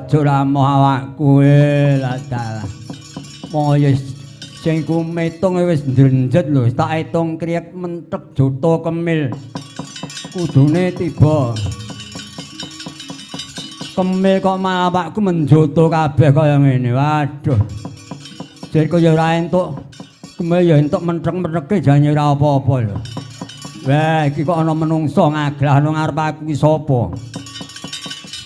Kajur amoh awakku lah dalah. Mong ya sing ku metung wis ndrenjet lho, tak etung kriyek mentek juta kemil. Kudune tiba. Kemil kok malah awakku menjoto kabeh kaya ngene. Waduh. Jek kaya ora entuk kemil ya entuk mentek-menteke jane ora apa-apa lho. Wah, iki kok ana menungso ngaglah nang ngarep aku iki sapa?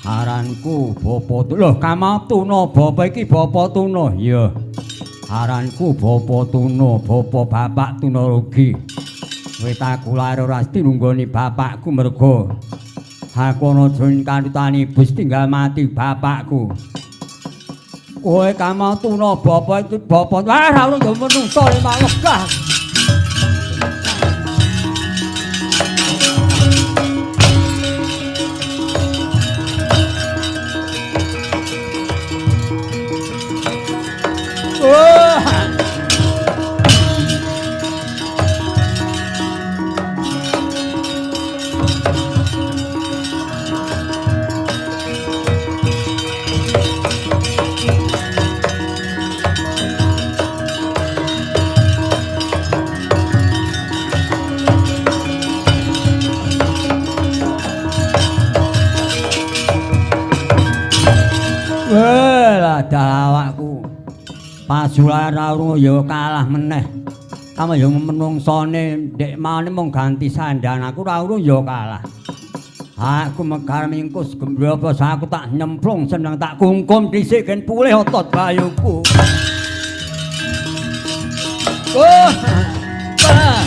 Aranku Bapa Tuna. Lho, Kamatuna, Bapa iki Bapa Tuna. Iya. Aranku Bapa Tuna, Bapa Bapak Tuna Rugi. Wit aku lair ora tinunggoni bapakku mergo aku ana jroning kanutane iblis tinggal mati bapakku. Kowe Kamatuna, Bapa iki Bapa. Wah, ora ono menungso lemah wegah. Awakku pasulan ra ya kalah meneh. Kamu ya menungsone ndek maune mung ganti sandan aku ra urung ya kalah. Aku mekar mingkus gembrobos aku tak nyemplung seneng tak kungkum dhisik gen pulih otot bayuku. Oh. Ah.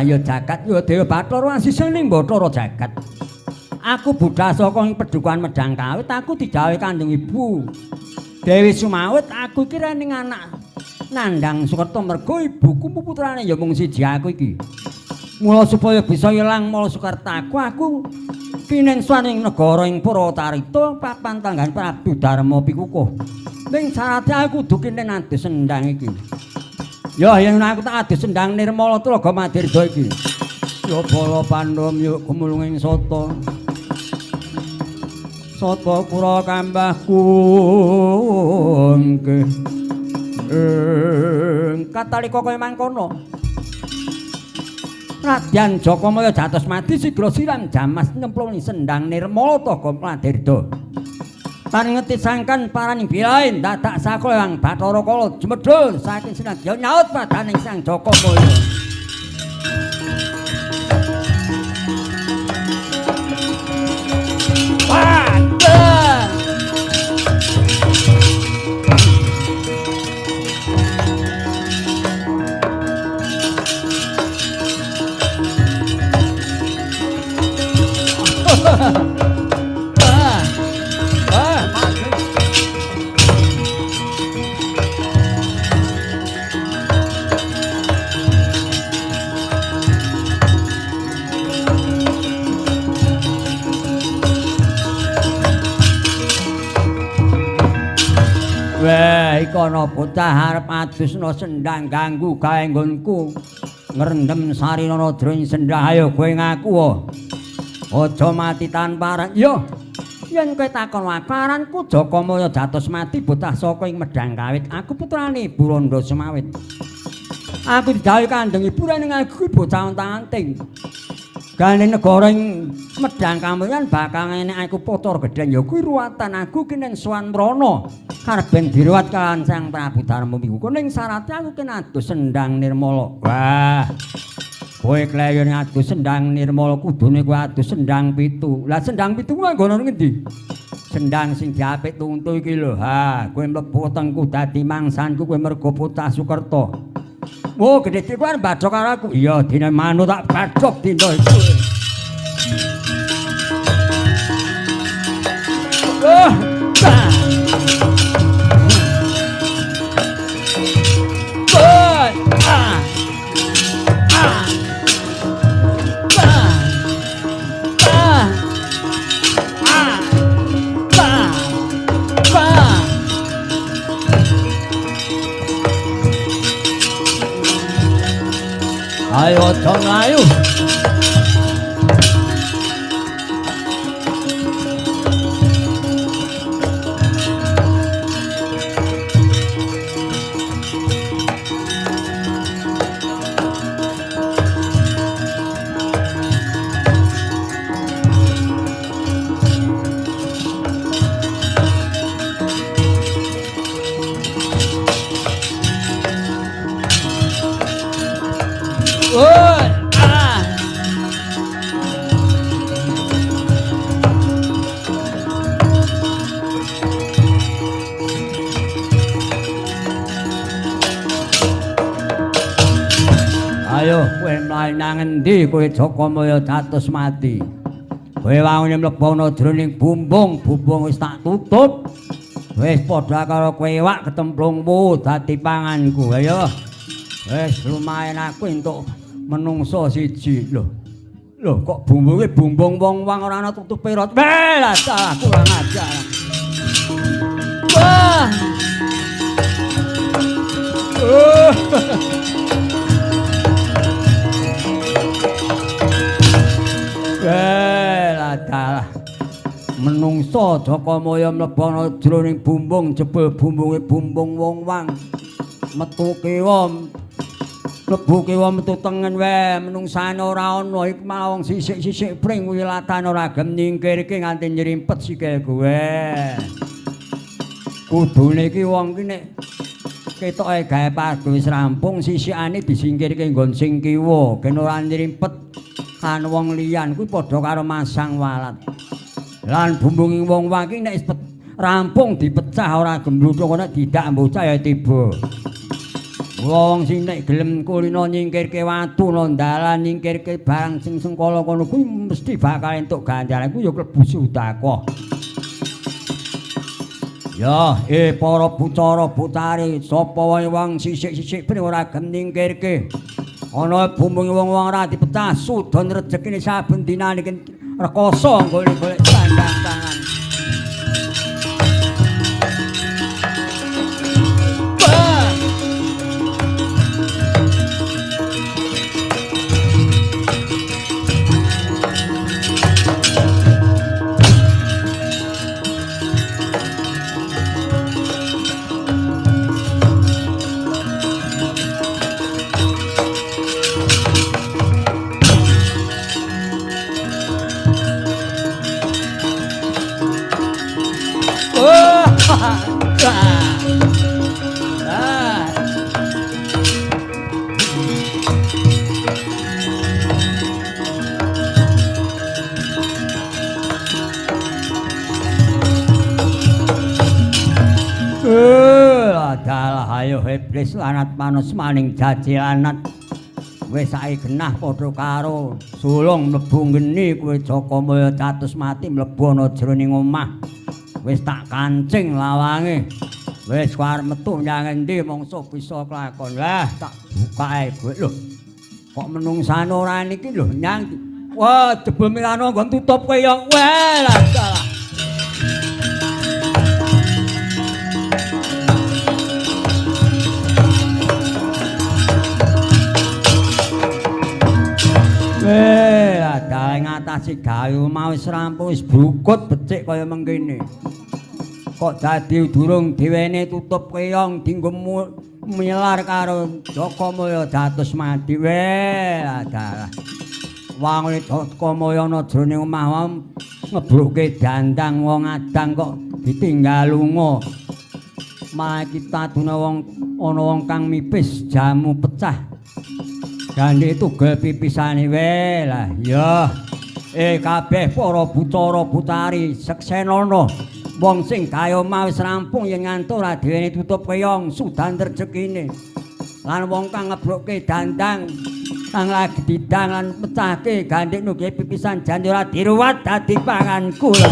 Ya jagat ya Dewa Bathara asisening Bathara jagat. Aku budhal saka ing pedukuhan Medhang Kawit, aku didhawuhi Kanjeng Ibu Dewi Sumawit, aku iki rening anak nandhang Sukerta mergo ibuku putrane ya mung siji aku iki. Mula supaya bisa ilang mala Sukertaku, aku kinen sowan ing negara ing Purwacarita papan tanggan Prabu Darma Pikukuh. Ning syarate aku kudu kinen adus sendang iki. Ya yen aku tak adus sendang Nirmala Tlaga Madirda iki. Ya bala Pandhawa yuk gumulung ing sata. Sata kura kambah kungke. Katalika kaya mangkono. Radyan Jakamaya jatos mati sigra siram jamas nyemplung ing sendang Nirmala Tlaga Madirda. Tan ngeti sangkan paraning bilain dadak sakolang Bathara Kala jumedhul saking senadya nyaut padaning Sang Jakamaya. Waduh. Wah, iki ana bocah arep adusna sendang ganggu gawe nggonku. Ngrendem sarinana jroning sendang, ayo kowe ngaku. Aja mati tanpa aran. Yo, yen kowe takon aku, aranku Jakamaya jatos mati bocah saka ing Medhang Kawit. Aku putrane Ibu Randha Semawit. Aku didhawuhi Kanjeng Ibu ning aku bocah ontang-anting. Gane negara ing Medhang Kamulyan bakal enek aku potor gedhen ya kuwi ruwatan aku kenen sowan mrana arep ben diruwat kalawan Sang Prabu Darma Pikukuh ning syarate aku kena adus sendang Nirmala. Wah. Kowe kleyon adu sendang nirmala kudune kowe adu sendang 7. Lah sendang 7 kuwi nggono ngendi? Sendang sing diapik tuntu iki lho. Ha, kowe mlebu wetengku dadi mangsanku kowe mergo bocah Sukerta. Wo, gedhe iki kowe mbadhok karo aku. Iya, dene manut tak badhok dina iku. Oh, bah. Oh, ah. Ah. Bah. Bah. Ah. Bah. Bah. Ayo aja mlayu. Ayo kowe mlayu nang endi kowe Jaka Maya dados mati. Kowe wangune mlebu ana jroning bumbung, bumbung wis tak tutup. Wis padha karo kowe iwak ketemplungmu dadi panganku. Ayo. Wis lumayan aku entuk menungso siji. Lho. Lho kok bumbunge bumbung wong-wong ora ana tutupe rot. Weh, lah salah kurang ajar. Wah. Oh. Dalah menungso Jaka Maya mlebu ana jroning bumbung jebul bumbunge bumbung wong-wong metu kiwa mlebu kiwa metu tengen wae menungsane ora ana iki malah wong sisik-sisik pring wilatan ora gelem nyingkirke nganti nyrimpet sikil kowe. Kudune iki wong ki nek ketoke gawe padu wis rampung sisikane disingkirke nggon sing kiwa ben ora nyrimpet kan wong liyan kuwi padha karo masang walat. Lan bumbunge wong wong iki nek wis rampung dipecah ora gembluthuk nek didak bocah ya tiba. Wong sing nek gelem kulino nyingkirke watu nang dalan nyingkirke barang sing sengkala kono kuwi mesti bakal entuk ganjaran kuwi ya klebu sedekah. Ya, para bucara butare sapa wae wong sisik-sisik ben ora gelem nyingkirke. Ana bumbunge wong-wong ora dipecah sudon rejekine saben dinane iki rekoso golek-golek sandang tangan. Ayo iblis lanat manus maning jajilanat wis saiki genah padha karo sulung mlebu ngeni kowe Jaka Maya catus mati mlebu ana jroning omah wis tak kancing lawange wis arep metu nyang endi mongso bisa kelakon lah tak bukae kowe lho kok menungsane ora niki lho nyang wah jebul milano nggon tutup kowe ya weh lah salah. Dalah ngatasi gawe omah wis rampung wis brukut becik kaya mengkene. Kok dadi durung diwene tutup keyong dinggo milar karo Jaka Maya dados mati. Weh, dalah. Wangune Jaka Maya ana jroning omah ngebrukke dandang wong adang kok ditinggal lunga. Malah kita aduna wong ana wong kang mipis jamu pecah. Gandhe tugel pipisane wae lah. Ya. Kabeh para bucara butari seksenana. Wong sing gawe omah wis rampung yen ngantuk ora diweni tutup keyong sudan rejekine. Lan wong kang ngebrokke dandang kang lagi didang lan mecahke gandhik nuge pipisan jan ora diruwat dadi panganku lho.